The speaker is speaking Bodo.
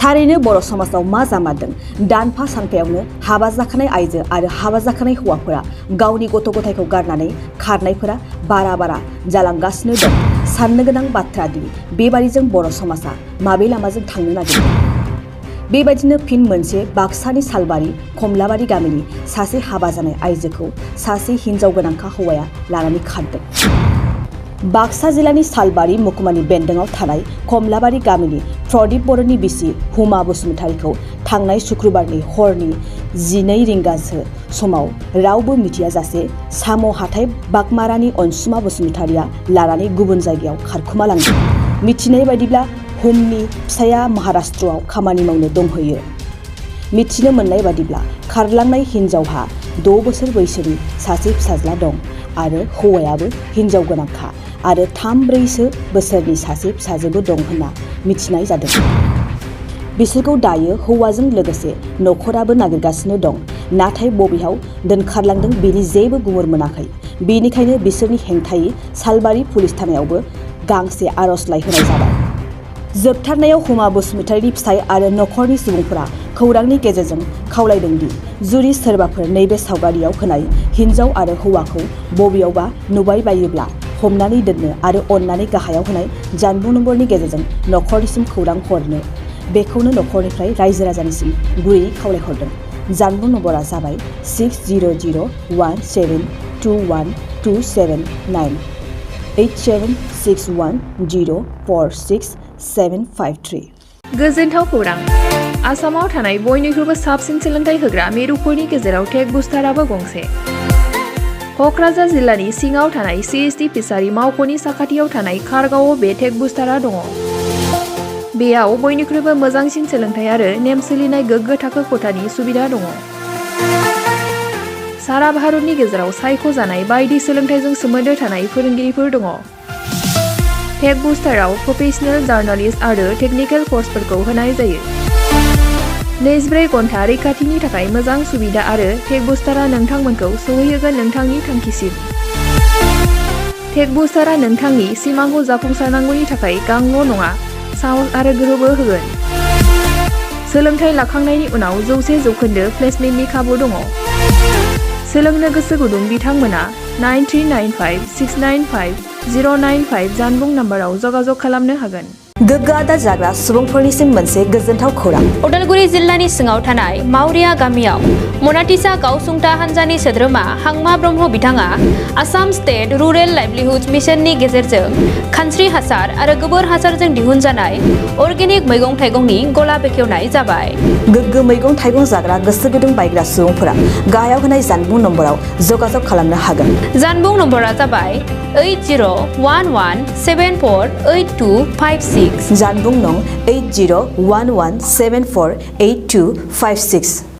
थारैनो बर' समाजाव मा जामारदों दानफा सानफायावनो हाबा जाखानाय आइजो आरो हाबा जाखानाय हौवाफोरा गावनि गथ' गथायखौ गारनानै खारनायफोरा बारा जालांगासिनो दं। साननो गोनां बाथ्रा दि बेबादिजों बर' समाजा माबे लामाजों थांनो नागिरदों। बेबायदिनो फिन मोनसे बाक्सानि सालबारि कमलाबारि गामिनि सासे हाबा जानाय आइजोखौ सासे हिनजाव गोनांखा हौवाया लानानै खारदों। बाक्सा जिल्लानि सालबारि महकुमानि बेन्दोंआव थानाय कमलाबारि गामिनि प्रदीप बर'नि बिसि हुमा बसुमतारीखौ थांनाय शुक्रबारनि हरनि 12 रिंगासो समाव रावबो मिथियाजासे साम' हाथाय बागमारानि अनसुमा बसुमतारीया लानानै गुबुन जायगायाव खारखुमा लांदों। मिथिनाय बायदिब्ला हुमनि फिसाया महाराष्ट्रआव खामानि मावनो दंहैयो। मिथिनो मोननाय बादिब्ला खारलांनाय हिनजावहा 6 बोसोर बैसोनि सासे फिसाज्ला दं आरो हौवायाबो हिनजाव गोनांखा आरो 3-4 बोसोरनि सासे फिसाजोबो दं होनना मिथिनाय जादों। बिसोरखौ दायो हौवाजों लोगोसे न'खराबो नागिरगासिनो दं, नाथाय बबेयाव दोनखारलांदों बेनि जेबो गुमुर मोनाखै। बेनिखायनो बिसोरनि हेंथायै सालबारि पुलिस थानायावबो गांसे आर'जलाइ होनाय जाबाय। जोबथारनायाव हुमा बसुमतारीनि फिसाय आरो न'खरनि सुबुंफोरा खौरांनि गेजेरजों खावलायदों दि जुदि सोरबाफोर नैबे सावगारियाव होनाय हिनजाव आरो हौवाखौ बबेयावबा नुबाय बायोब्ला हमनानै दोननो आरो अन्नानै गाहायाव होनाय जानबुं नम्बरनि गेजेरजों न'खरनिसिम खौरां हरनो। बेखौनो न'खरनिफ्राय रायजो राजानिसिम गुरैयै खावलायहरदों। जानबुं नम्बरा जाबाय 6001721279 8761046753। गोजोनथाव खौरां। आसामाव थानाय बयनिख्रुइबो साबसिन सोलोंथाइ होग्रा मिरुफोरनि गेजेराव टेक बुस्टाराबो गंसे। क'क्राझार जिल्लानि सिङाव थानाय CST फिसारि मावख'नि साखाथियाव थानाय खारगावआव बे टेक बुस्टारा दङ। बेयाव बयनिख्रुइबो मोजांसिन सोलोंथाइ आरो नेम सोलिनाय गोग्गो थाखो खथानि सुबिदा दङ। सारा भारतनि गेजेराव सायख'जानाय बायदि सोलोंथाइजों सोमोन्दो थानाय फोरोंगिरिफोर दङ। टेक बुस्टाराव प्रफेशनेल, जार्नालिस्ट आरो टेकनिकेल कर्सफोरखौ होनाय जायो। 24 घन्टा रैखाथिनि थाखाय मोजां सुबिदा आरो टेक बुस्टारा नोंथांमोनखौ सौहैहोगोन नोंथांनि थांखिसिम। टेक बुस्टारा नोंथांनि सिमांखौ जाफुंसारनांगौनि थाखाय गांल' नङा, साहस आरो गोहोबो होगोन। सोलोंथाइ लाखांनायनि उनाव 100% प्लेसमेन्टनि खाबु दङ। सोलोंनो गोसो गुदुं बिथांमोना 9395695095 जानबुं नाम्बाराव जगाजग खालामनो हागोन। गोग्गो आदार जाग्रा सुबुंफोरनिसिम मोनसे गोजोनथाव खौरां। उदालगुरि जिल्लानि सिङाव थानाय मावरिया गामियाव मनाटिसा गावसुंथा हान्जानि सोद्रोमा हांमा ब्रह्म बिथाङा आसाम स्टेट रुरेल लाइभलिहुड मिशननि गेजेरजों खानस्रि हासार आरो गोबोर हासारजों दिहुनजानाय अर्गेनिक मैगं थाइगंनि गला बेखेवनाय जाबाय। गोग्गो मैगं थाइगं जाग्रा गोसो गुदुं बायग्रा सुबुंफोरा गाहायाव होनाय जानबुं नम्बराव जगाजग खालामनो हागोन। जानबुं नम्बरा जाबाय 8011748256। जानबुं नं 8011748256।